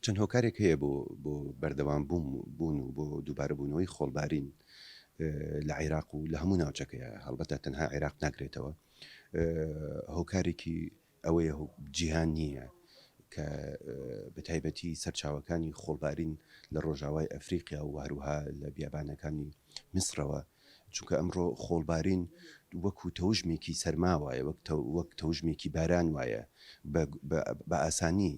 چەند هۆکارێک هەیە بۆ بۆ بەردەوام بوون بوون و بۆ دووبارەبوونەوەی خۆڵبارین لە عێراق و لە هەموو ناوچەکەیە هەڵبەتە تەنها عێراق ناگرێتەوە هۆکارێکی ئەوەیە جیهان نییە کە بە تایبەتی سەرچاوەکانی خۆڵبارین لە ڕۆژاوای ئەفریقیا و هەروها لە بیابانەکانی میسرەوە چونکە ئەمڕۆ خۆڵبارین وەکو تەوژمێکی سەرما وایە وەک وەک تەوژمێکی باران وایە بە ئاسانی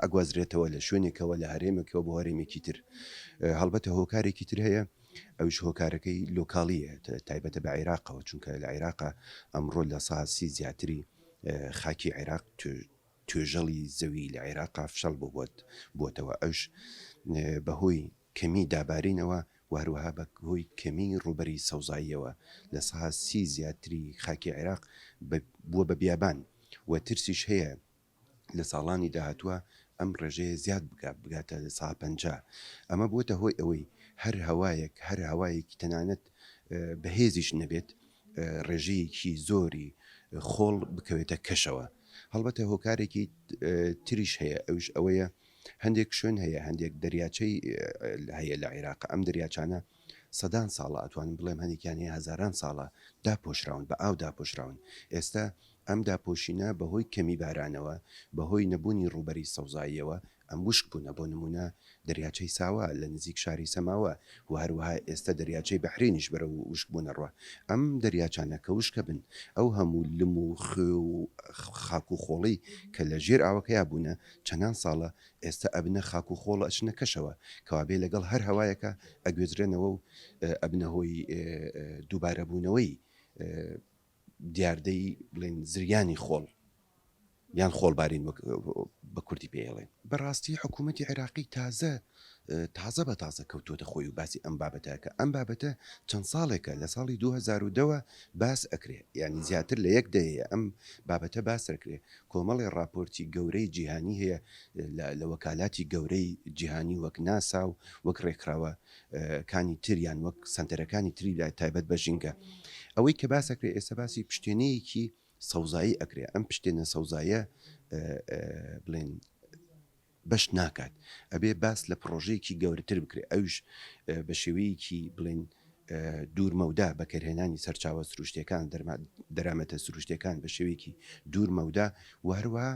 ئەگوازرێتەوە لە شوێنێکەوە لە هەرێمێکەوە بۆ هەرێمێکی تر هەڵبەتە هۆکارێکی تر هەیە ئەوش هۆکارەکەی لۆکاڵیە تایبەتە بە عێراقەوە چونکە لە عێراقا ئەمڕۆ لە ساسی زیاتری خاکی عێراق توێژەڵی زەوی لە عێراقا فشەڵ بۆ بۆتەوە ئەوش بەهۆی کەمی دابارینەوە و هەروەها بە هۆی کەمی ڕووبەری سەوزاییەوە لە سەها سی زیاتری خاکی عێراق بووە بە بیابان و ترسیش هەیە لە ساڵانی داهاتووە ئەم ڕێژەیە زیاد بکات بگاتە لە سەها 50. ئەمە بووەتە هۆی ئەوەی هەر هەوایەک هەر هەوایەکی تەنانەت بەهێزیش نەبێت ڕێژەیەکی زۆری خۆڵ بکەوێتە کەشەوە. هەڵبەتە هۆکارێکی تریش هەیە ئەویش ئەوەیە هەندێک شوێن هەیە، هەندێک دەریاچەی هەیە لە عێراق، ئەم دەریاچانە سەدان ساڵە، ئەتوانم بڵێم هەندێکیان هەیە هەزاران ساڵە داپۆشراون، بە ئاو داپۆشراون. ئێستا ئەم داپۆشینە بەهۆی کەمی بارانەوە، بەهۆی نەبوونی ڕووبەری سەوزاییەوە ئەم وشک بوونە، بۆ نموونە دەریاچەی ساوا لە نزیک شاری سەماوە و هەروەها ئێستا دەریاچەی بەحرەینیش بەرەو وشکبوون ئەڕوا. ئەم دەریاچانە کە وشکە بن، ئەو هەموو لم و خوێ و خاک و خۆڵەی کە لە ژێر ئاوەکەیا بوونە، چەندان ساڵە ئێستا ئەبنە خاک و خۆڵ ئەچنە کەشەوە، کەوابێ لەگەڵ هەر هەوایەکا ئەگوێزرێنەوە و ئەبنە هۆی دووبارەبوونەوەی دیاردەی بڵێن زریانی خۆڵ یان خۆڵبارین وەک بە کوردی پێی ئەڵێن. بەڕاستی حکوومەتی عێراقی تازە تازە بە تازە کەوتووەتە خۆی و باسی ئەم بابەتە ئەکا. ئەم بابەتە چەند ساڵێکە لە ساڵی 2010 وە باس ئەکرێ. یانی زیاتر لە یەک دەیەیە ئەم بابەتە باس ئەکرێ. کۆمەڵێ ڕاپۆرتی گەورەی جیهانی هەیە لە لە وەکالاتی گەورەی جیهانی وەک ناسا و وەک ڕێکخراوە کانی تر یان وەک سەنتەرەکانی تری تایبەت بە ژینگە. ئەوەی کە باس ئەکرێ ئێستا باسی پشتێنەیەکی سەوزایی ئەکرێ ئەم پشتێنە سەوزایە بڵێن بەش ناکات ئەبێ باس لە پڕۆژەیەکی گەورەتر بکرێ ئەوش بە شێوەیەکی بڵێن دوور مەودا بەکەرهێنانی سەرچاوە سروشتەکان دەرامەتە سروشتەکان بە شێوەیەکی دوور مەودا و هەروەها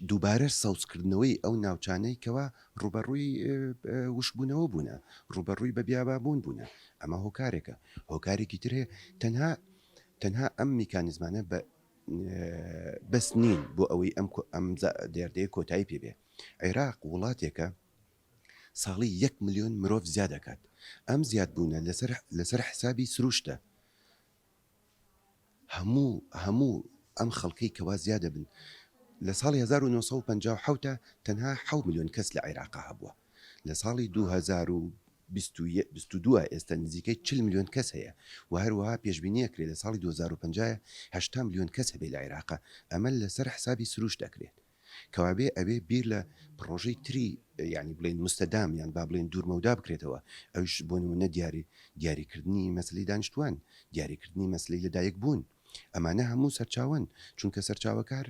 دووبارە سەوزکردنەوەی ئەو ناوچانەی کەوا ڕووبەڕووی وشکبوونەوە بوونە، ڕووبەڕووی بە بیابانبوون بوونە، ئەمە هۆکارێکە. هۆکارێکی تر هەیە تەنها تەنها ئەم میکانیزمانە بە بەس نین بۆ ئەوەی ئەم ئەم دیاردەیە کۆتایی پێ بێ. عێراق وڵاتێکە ساڵی یەک ملیۆن مرۆڤ زیاد ئەکات. ئەم زیادبوونە لەسەر لەسەر حسابی سروشتە. هەموو هەموو ئەم خەڵکەی کەوا زیاد دەبن لە ساڵی 1957 تەنها 7 ملیۆن کەس لە عێراقا هەبووە لە ساڵی 2022 ئێستا نزیکەی 40 ملیۆن کەس هەیە و هەروەها پێشبینی ئەکرێت لە ساڵی 2050 80 ملیۆن کەس هەبێت لە عێراقا ئەمە لەسەر حسابی سروشت ئەکرێت کەوابێ ئەبێ بیر لە پڕۆژەی تری یانی بڵێین مستەدام یان با بڵێین دوور مەودا بکرێتەوە ئەویش بۆ نمونە دیاری دیاریکردنی مەسەلەی دانیشتوان دیاریکردنی مەسەلەی لەدایک بوون ئەمانە هەموو سەرچاوەن چونکە سەرچاوەکە هەر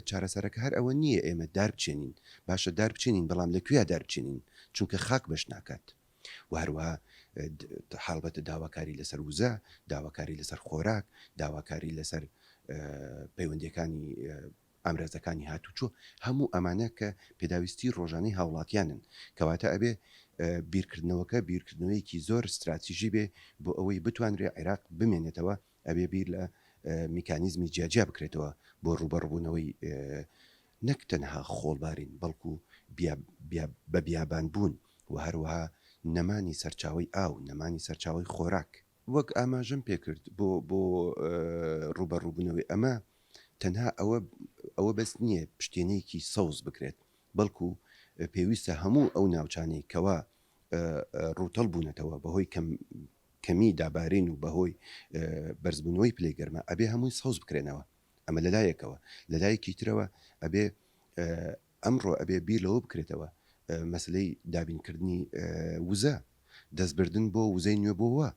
چارەسەرەکە هەر ئەوە نییە ئێمە دار بچێنین باشە دار بچێنین بەڵام لە کوێیا دار بچێنین چونکە خاک بەش ناکات و هەروەها حاڵبەتە داواکاری لەسەر وزە داواکاری لەسەر خۆراک داواکاری لەسەر پەیوەندیەکانی ئامرازەکانی هاتوچۆ، هەموو ئەمانە کە پێداویستی ڕۆژانەی هاوڵاتیانن، کەواتە ئەبێ بیرکردنەوەکە بیرکردنەوەیەکی زۆر ستراتیژی بێ بۆ ئەوەی بتوانرێ عێراق بمێنێتەوە، ئەبێ بیر لە میکانیزمی جیاجیا بکرێتەوە بۆ ڕووبەڕووبوونەوەی نەک تەنها خۆڵبارین بەڵکو بە بیابانبوون و هەروەها نەمانی سەرچاوەی ئاو، نەمانی سەرچاوەی خۆراک. وەک ئاماژەم پێکرد بۆ بۆ ڕووبەڕووبوونەوەی ئەمە تەنها ئەوە ئەوە بەس نییە پشتێنەیەکی سەوز بکرێت بەڵکو پێویستە هەموو ئەو ناوچانەی کەوا ڕووتەڵ بوونەتەوە بەهۆی کەم کەمی دابارین و بەهۆی بەرزبوونەوەی پلەی گەرما ئەبێ هەمووی سەوز بکرێنەوە ئەمە لەلایەکەوە لەلایەکی ترەوە ئەبێ ئەمڕۆ ئەبێ بیر لەوە بکرێتەوە مەسلەی دابینکردنی وزە، دەستبردن بۆ وزەی نوێبۆوە،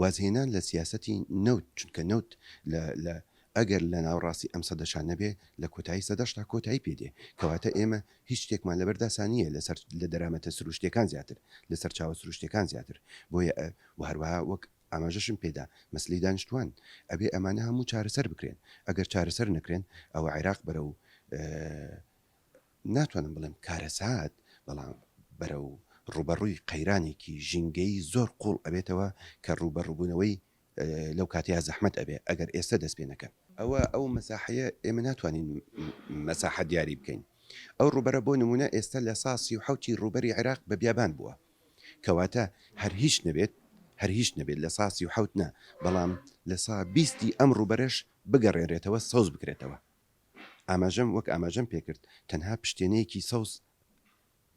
وازهێنان لە سیاسەتی نەوت، چونکە نەوت لە لە. ئەگەر لە ناوەڕاستی ئەم سەدەشا نەبێ لە کۆتایی سەدەشدا کۆتایی پێ دێ. کەواتە ئێمە هیچ شتێکمان لەبەر داسا نییە لە سەر لە دەرامەتە سروشتییەکان زیاتر، لە سەرچاوە سروشتییەکان زیاتر. بۆیە و هەروەها وەک ئاماژەشم پێ دا مەسەلەی دانیشتووان ئەبێ ئەمانە هەموو چارەسەر بکرێن. ئەگەر چارەسەر نەکرێن ئەوە عێراق بەرەو ناتوانم بڵێم کارەسات، بەڵام بەرەو ڕووبەڕووی قەیرانێکی ژینگەیی زۆر قووڵ ئەبێتەوە کە ڕووبەڕووبوونەوەی لەو کاتەیا زەحمەت ئەبێ ئەگەر ئێستە دەست پێ نەکەن. ئەوە ئەو مەساحەیە ئێمە ناتوانین مەساحە دیاری بکەین. ئەو ڕووبەرە بۆ نموونە ئێستە لە سا 37 ی ڕووبەری عێراق بە بیابان بووە. کەواتە هەر هیچ نەبێت، هەر هیچ نەبێت لە سا 37 نا، بەڵام لە سا 20 ی ئەم ڕووبەرەش بگەڕێنرێتەوە سەوز بکرێتەوە. ئاماژەم وەک ئاماژەم پێکرد تەنها پشتێنەیەکی سەوز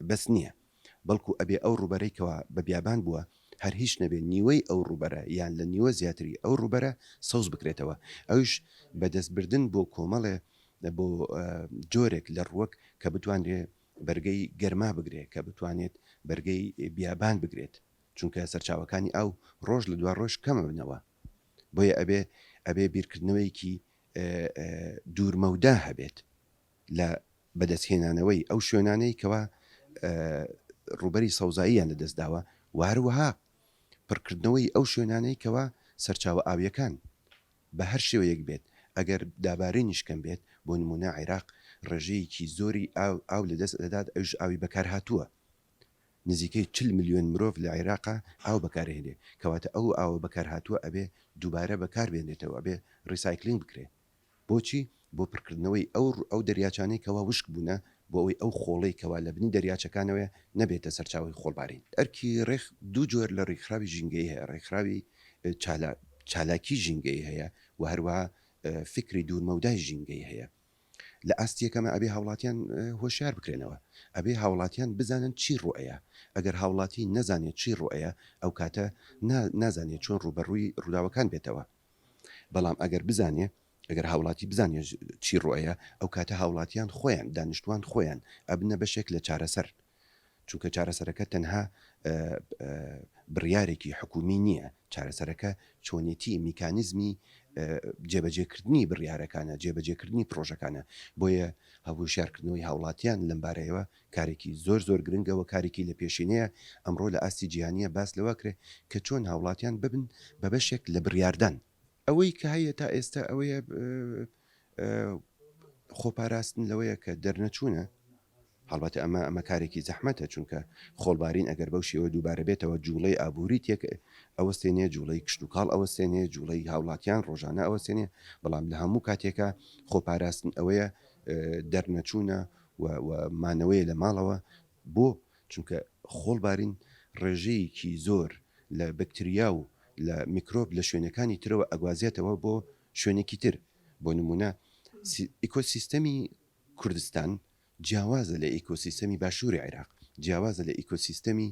بەس نییە بەڵکو ئەبێ ئەو ڕووبەرەی کەوا بە بیابان بووە هەر هیچ نەبێ نیوەی ئەو ڕووبەرە یان لە نیوە زیاتری ئەو ڕووبەرە سەوز بکرێتەوە ئەویش بە دەست بردن بۆ کۆمەڵێ بۆ جۆرێک لە ڕووەک کە بتوانرێ بەرگەی گەرما بگرێ کە بتوانێت بەرگەی بیابان بگرێت چونکە سەرچاوەکانی ئاو ڕۆژ لە دوا ڕۆژ کەمەبنەوە بۆیە ئەبێ ئەبێ بیرکردنەوەیەکی دوورمەودا هەبێت لە بەدەستهێنانەوەی ئەو شوێنانەی کەوا ڕووبەری سەوزاییان لەدەستداوە و هەروەها پڕکردنەوەی ئەو شوێنانەی کەوا سەرچاوە ئاوییەکان بە هەر شێوەیەک بێت ئەگەر دابارینیش کەم بێت بۆ نموونە عێراق ڕێژەیەکی زۆری ئاو ئاو لەدەست دەدات ئەویش ئاوی بەکارهاتووە نزیکەی 40 ملیۆن مرۆڤ لە عێراقا ئاو بەکارهێنێ کەواتە ئەو ئاوە بەکارهاتووە ئەبێ دووبارە بەکاربێنرێتەوە ئەبێ recycling بکرێ بۆچی؟ بۆ پڕکردنەوەی ئەو ئەو دەریاچانەی کەوا وشک بوونە، بۆ ئەوەی ئەو خۆڵەی کەوا لە بنی دەریاچەکانەوەیە نەبێتە سەرچاوەی خۆڵبارین. ئەرکی ڕێک دوو جۆر لە ڕێکخراوی ژینگەیی هەیە، ڕێکخراوی چالا چالاکی ژینگەیی هەیە و هەروەها فیکری دوورمەودای ژینگەیی هەیە. لە ئاستی یەکەما ئەبێ هاوڵاتیان هۆشیار بکرێنەوە، ئەبێ هاوڵاتیان بزانن چی ڕووئەیا، ئەگەر هاوڵاتی نەزانێت چی ڕووئەیا ئەو کاتە نا نازانێت چۆن ڕووبەڕووی ڕووداوەکان بێتەوە. بەڵام ئەگەر بزانێ، ئەگەر هاوڵاتی بزانێ چی ڕوئەیا، ئەو کاتە هاوڵاتیان خۆیان، دانیشتوان خۆیان ئەبنە بەشێک لە چارەسەر. چونکە چارەسەرەکە تەنها بڕیارێکی حکومی نییە، چارەسەرەکە چۆنێتی میکانیزمی جێبەجێکردنی بڕیارەکانە، جێبەجێکردنی پڕۆژەکانە. بۆیە هۆشیارکردنەوەی هاوڵاتیان لەم بارەیەوە کارێکی زۆر زۆر گرنگە و کارێکی لە پێشینەیە، ئەمڕۆ لە ئاستی جیهانییە باس لەوە کرێ کە چۆن هاوڵاتیان ببن بە بەشێک لە بڕیاردان. ئەوەی کە هەیە تا ئێستا ئەوەیە خۆپاراستن لەوەیە کە دەرنەچوونە، هەڵبەتە ئەمە ئەمە کارێکی زەحمەتە چونکە خۆڵبارین ئەگەر بەو شێوە دووبارە بێتەوە جوڵەی ئابووری تێک ئەوەستێنێ، جوڵەی کشتوکاڵ ئەوەستێنێ، جوڵەی هاوڵاتیان ڕۆژانە ئەوەستێنێ، بەڵام لە هەموو کاتێکا خۆپاراستن ئەوەیە دەرنەچوونە و و مانەوەیە لە ماڵەوە بۆ؟ چونکە خۆڵ بارین ڕێژەیەکی زۆر لە بەکتریا و لە میکرۆب لە شوێنەکانی ترەوە ئەگوازێتەوە بۆ شوێنێکی تر بۆ نمونە ئیکۆسیستەمی کوردستان جیاوازە لە ئیکۆسیستەمی باشووری عێراق جیاوازە لە ئیکۆسیستەمی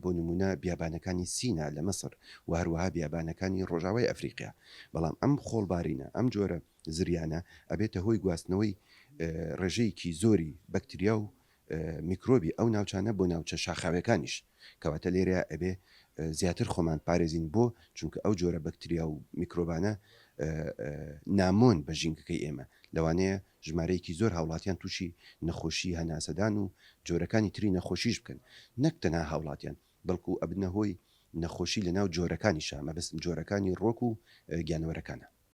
بۆ نمونە بیابانەکانی سینا لە مەسر و هەروەها بیابانەکانی ڕۆژاوای ئەفریقیا بەڵام ئەم خۆڵبارینە ئەم جۆرە زریانە ئەبێتە هۆی گواستنەوەی ڕێژەیەکی زۆری بەکتریا و میکرۆبی ئەو ناوچانە بۆ ناوچە شاخاویەکانیش، کەواتە لێرەیا ئەبێ زیاتر خۆمان پارێزین بۆ چونکە ئەو جۆرە بەکتریا و میکرۆبانە نامۆن بە ژینگەکەی ئێمە، لەوانەیە ژمارەیەکی زۆر هاوڵاتیان تووشی نەخۆشی هەناسەدان و جۆرەکانی تری نەخۆشیش بکەن، نەک تەنها هاوڵاتیان بەڵکو ئەبنە هۆی نەخۆشی لەناو جۆرەکانیشا، مەبەستم جۆرەکانی ڕوەک و گیانەوەرەکانە.